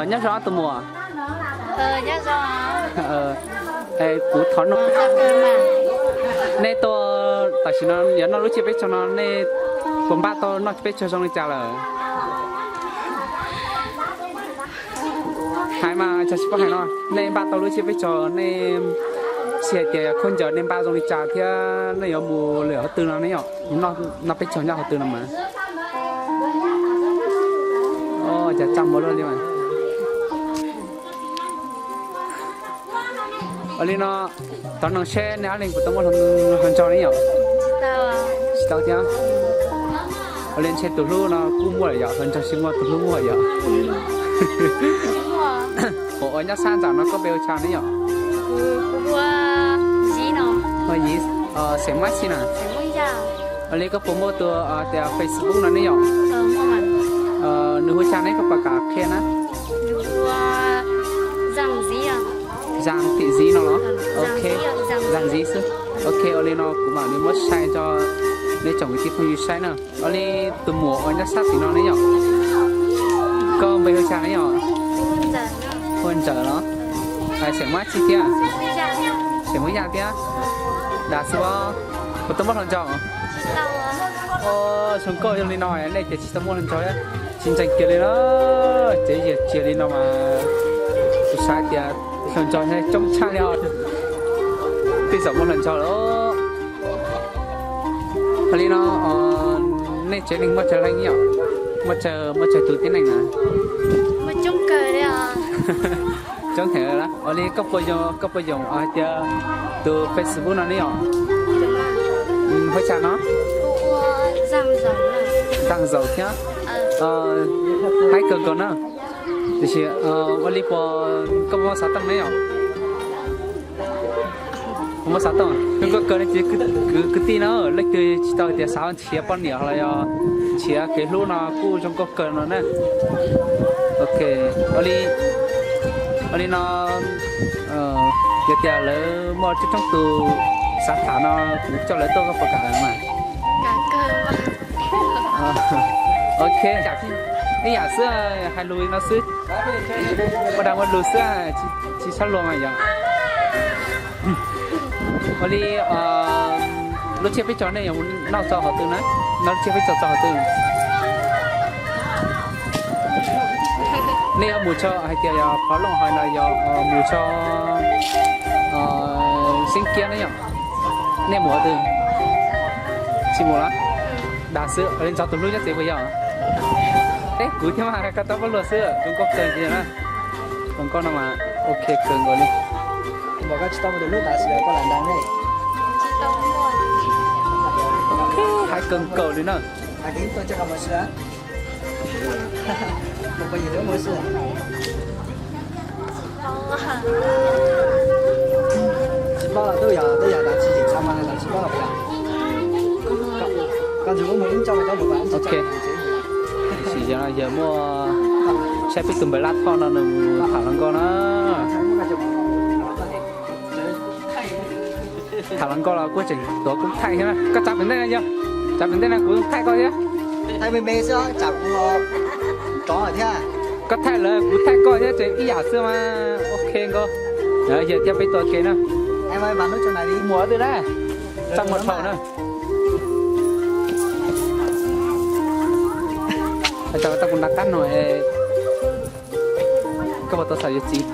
Nyob zoo ob tug muam. Kuv thov nug, nej tuaj, tam sim no yuav noj lub tsiab peb caug no nej puas npaj tau noj tsiab peb caug zoo li cas lawm? Hais mas, tsis paub hais no, nej npaj tau lub tsiab peb caug, nej xav hais tias yog khaub ncaws nej npaj zoo li cas thiab nej yuav mus lwm qhov twg no ne yom? Noj peb caug nyob qhov twg no mas. Cas txaj muag luaj li mas. Ua li no, thov noog seb nej ob leeg puas tau muaj hluas nraug ne yom? Tsis tau thiab. Ua li ntshe tus hlub no kuj muaj lawm yom, hluas nraug tsis muaj tus hlub muaj yom. Ua, ua nyob sab nram no koj npe hu li cas ne yom? Ua Yiv, xeem Mab Xi na. Ua li koj puas muaj tus tias Facebook no ne yom? Nws hu li cas ne, koj puas kam qhia na? Zam Tim Ziv no los? Ok, Zam Ziv xwb. Ok, ua li no kuv mam li muab sai rau nej tsoom kwv tij phooj ywg saib na. Ua li tus muam uas nyob sab tim no ne yom? Koj npe hu li cas ne yom? Hu Ntsawm los? Xeem Mab Xi thiab? Xeem Hmoob Yaj thiab? Dag xwb os. Puas tau muaj hluas nraug? Zoo nkauj zoo li no nej ces tsis tau muaj hluas nraug thiab. Tsis ntseeg kiag li na. Tsev yam tsiaj li no mas kuv xav tias hluas nraug coob tshaj li os. Tej zaum muaj hluas nraug lawm. Ua li no, nej tsev neeg muaj tsawg leej yom? Muaj tsawg, muaj tsawg tus tib neeg na? Coob heev. Ua li koj puas yoom, koj puas yoom hais tias tus Facebook no ne yom? Hu li cas no? Zam Zaum thiab. Haib kawg nkaus na. Tiam sis ua li puas, koj muaj xov tooj ne yom? Kuv muaj xov tooj, koj kawg no ces kwv, kwv tij no leej twg tsis tau tias xav nrhiav poj niam los yog nrhiav kev hlub no kuj zoo nkauj kawg no na. Ok, ua li, ua li no, yog tias lawv muaj coob coob tus xav tham no kuv coj lawv tuaj koj puas kam mas? Ok, ib yam xwb, hais lus no xwb. Ua dag ua lus xwb, tsis txhob luag mas yom. Ua li, lub tsiab peb caug nej yuav mus noj txog qhov twg na? Noj lub tsiab peb caug txog qhov twg? Nej yuav mus txog hais tias yog Phov Looj hais los yog mus txog Xeeb Kiab ne yom? Nej mus qhov twg? Tsis mus los? Dag xwb, ua li nrog tus hlub nyob tsev puas yog? Teb kuv thiab mas koj tau pab luag xwb, zoo nkauj kawg kiag na. Zoo nkauj no mas ok kawg nkaus li. Koj tsis tau mus tus hlub tas sis koj lam ntaus ne. Haib kawg nkaus li na. Tsis paub los twb yog, twb yog tas tsis yim tau mas tas tsis paub los puas yog? Ok. Sim yog no yog muaj saib peb tus npawg Lab Thoj no nws tham hluas nkauj na. Tham hluas nkauj los kuj tseem tuav koob thaij thiab na. Koj tsav pem ntej na yog, tsav pem ntej na kuv thaij koj thiab. Thaij me me xwb, tsam kuv rov thiab. Koj thaij lawv kuv thaij koj thiab ces ib yam xwb mas ok nkauj. Yog thiab peb tuav ke na. Mus twg na, txaj muag dhau na. Koj puas tau xav yuav txiv?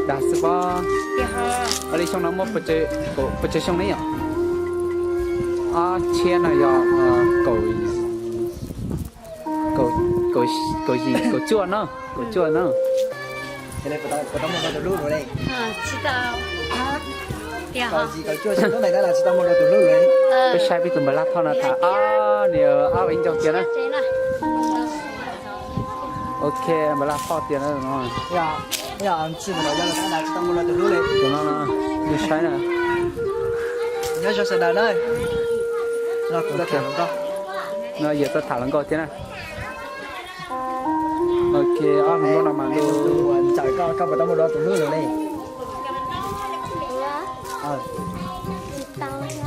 Dag xwb pob. Ua li xyoo no muaj pes tsawg xyoo ne yom? Ob txhiab no yog kaum, kaum yim, kaum cuaj no, kaum cuaj no. Peb saib peb tus npawg Lab Thoj no tham, ob, nws ob peb ncauj tiag na. Ok, npawg Lab Thoj tiag na. Tus no, nws saib na. No yog tuaj tham hluas nkauj thiab na. Ok, ob hluas nkauj no mas tus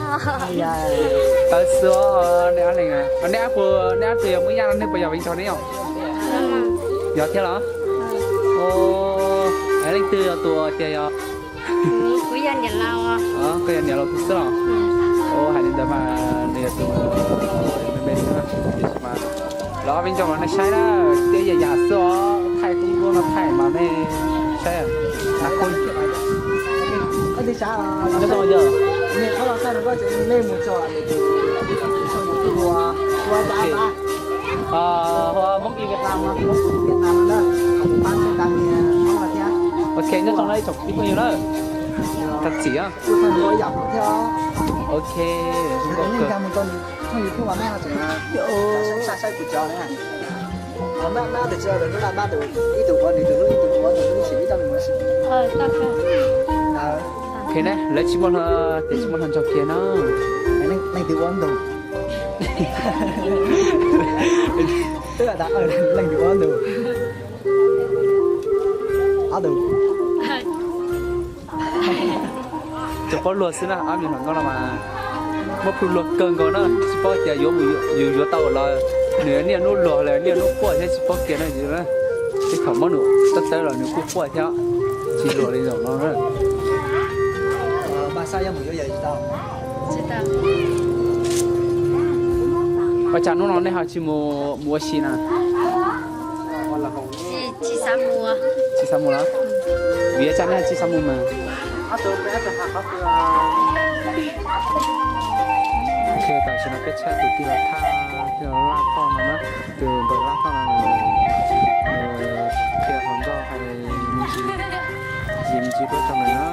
Tawv xwb os, nej ob leeg, nej ob tug, nej ob tug yog Hmoob Yaj no nej puas yog Viv Ncaus ne yom? Yog thiab los? Es leej twg yog tus tias yog? Koj yog niam laus tus xwb los? Hais li ntawd mas nws yog tus me me xwb na, tiam sis mas lawv ob Viv Ncaus mas nej saib na, tiab yam yam xwb os, thaij kub kub no thaij mas nej saib na. Ok, nyob zoo na ib tsoom kwv tij phooj ywg na. Thov txim. Ok. Ok ne, lawv tsis muaj hlo, tias tsis muaj hlo ntsoog kiag na. Leej twg ua ntug? Leej twg ua ntug? Ob tug. Tsuas paub luag xwb na, ob me hluas nkauj no mas muaj plhu luag kawg nkaus na, tsis paub tias yuav mus, yus yuav tau los nws niaj hnub luag los niaj hnub quaj thiab tsis paub kiag na. Tej thaum muab nws tawb tawb los nws kuj quaj thiab, tsis luag li zaum no na. Ua cas hnub no nej ho tsis mus, mus ua si na? Tsis xav mus los? Vim li cas nej tsis xav mus mas? Ok, tam sim no peb tshaib tus tij laug Thaj, tij laug Laj Thoj no na, tus npawg Laj Thoj no, qhia hluas nkauj hais me ntsis, yim me ntsis tuaj rau nws na.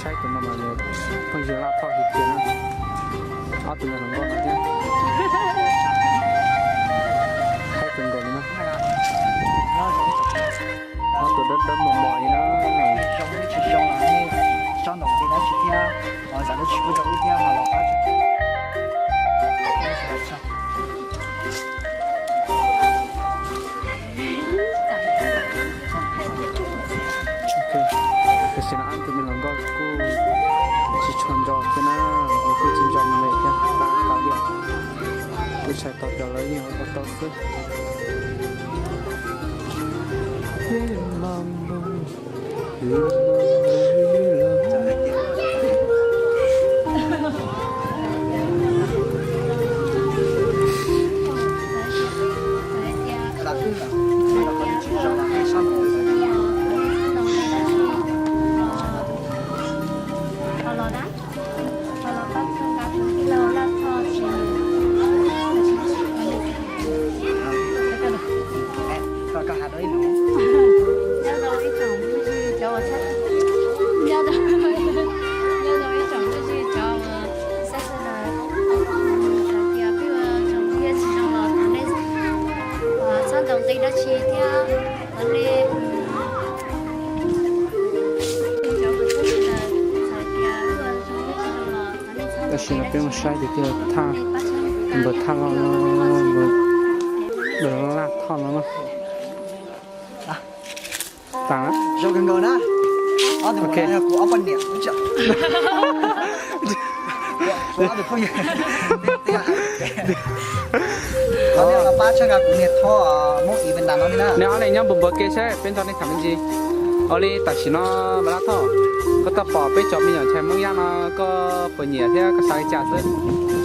Saib tus no mas phooj ywg Laj Thoj hais tias na, ob tug me hluas nkauj no thiab. Saib tus nkaus li na. Ob tug dawb dawb mos mos li na. Tam sim no ob tug me hluas nkauj kuj tsis tshua nco thiab na, kuj tsis nco mus li thiab, tab kav liam. Kuv tshais tos cov lawv yeej ua tau tau xwb. Nyob zoo ib tsoom phooj ywg cov uas, nyob zoo ib tsoom phooj ywg cov uas sawv daws, tias peb ua zoo thiab tsis zoo los thov nej txhob ntaus nqi dab tsi thiab thov nej, cov uas sawv daws txawm tias peb ua zoo thiab tsis zoo los thov nej txhob ntaus nqi dab tsi thiab. Tam sim no peb mus saib tus tij laug Thaj, npawg Thaj Loj, npawg Laj Thoj no na. Zoo kawg nkaus na. Ob tug, ok, kuv ob poj niam. Pab tshaj nqa kuv niag thoj Hmoob Ib Ves Ntas no thiab na. Neb ob leeg nyob npau npau ke saib peb nrog nej tham me ntsis. Ua li tam sim no Npawg Laj Thoj, koj tau pom peb cov me nyuam ntxhais Hmoob Yaj no koj puas nyiam thiab koj xav li cas xwb?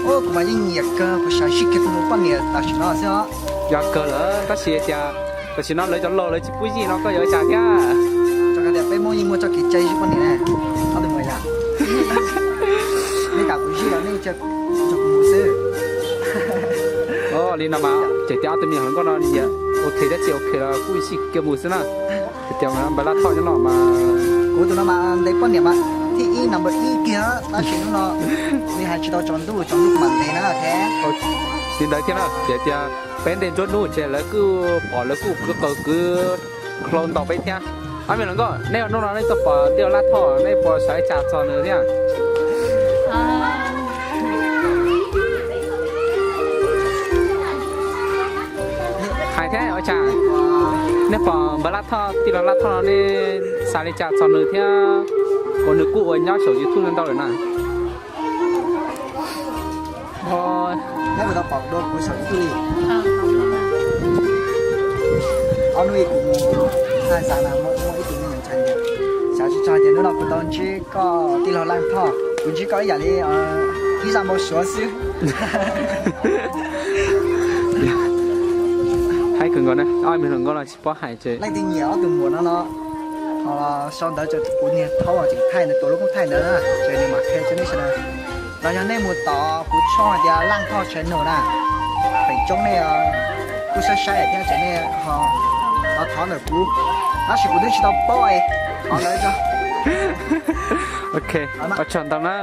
Kuv mas yeej nyiam kawg, kuv xav zij kiag tus poj niam tam sim no xwb os. Yog kawg lawm tab sis tias tam sim no lawv cov laus lawv tsis pub zij no koj yuav ua cas thiab? Txawm tias peb Hmoob yeej muaj txoj kev cai zij poj niam ne. Ob tug mus yam, nej kam kuv zij los nej cia kuv mus xwb. Li no mas ces tias ob tug me nyuam hluas nkauj no nyiam ok thiab tsis ok los kuj zij kiag mus xwb na. Hais tias Npawg Laj Thoj nyob no mas, kuv tus no mas ntes poj niam mas thib ib, number ib kiag, tab sis hnub no nws hais tsis tau tsaus ntuj, tsaus ntuj kuv mam ntes na thiab. Li ntawd thiab na, ces tias peb ntes nruab hnub ces lawv kuj pom lawv kuj kwv qas kwv hlau ntaus peb thiab. Ob me hluas nkauj, nej hnub no nej tuaj pom tij laug Laj Thoj nej puas xav li cas txog nws thiab? Hais thiab ua cas, nej pom Npawg Laj Thoj, tij laug Laj Thoj no nej xav li cas txog nws thiab? Ua nws kuj ua nyob saum YouTube ntau lawm na. Nyob kuv tau pom dua kuv saum YouTube li. Ob hnub kuv mus tha xav na muaj ib tug me nyuam ntxhais tias, xav tsis txog tias hnub no kuv tau ntsib koj tij laug Laj Thoj, kuv ntsib koj ib yam li ib zaj npau suav xwb. Haib kawg nkaus na, ob me hluas nkauj no tsis paub hais ces leej twg nyiam ob tug muam no no, sau ntawv rau kuv niag thaub tseem thaij nws tus lub koob thaij ntawd na, ces nws mam qhia rau nej sawv daws. Los yog nej mus tom kuv tshooj hais tias Laj Thoj channel na, feem coob nej kuj saib saib thiab ces nej ho thov ntawm kuv, tab sis kuv twb tsis tau paub es thov lawv tso. Ok, ua tsaug ntau na.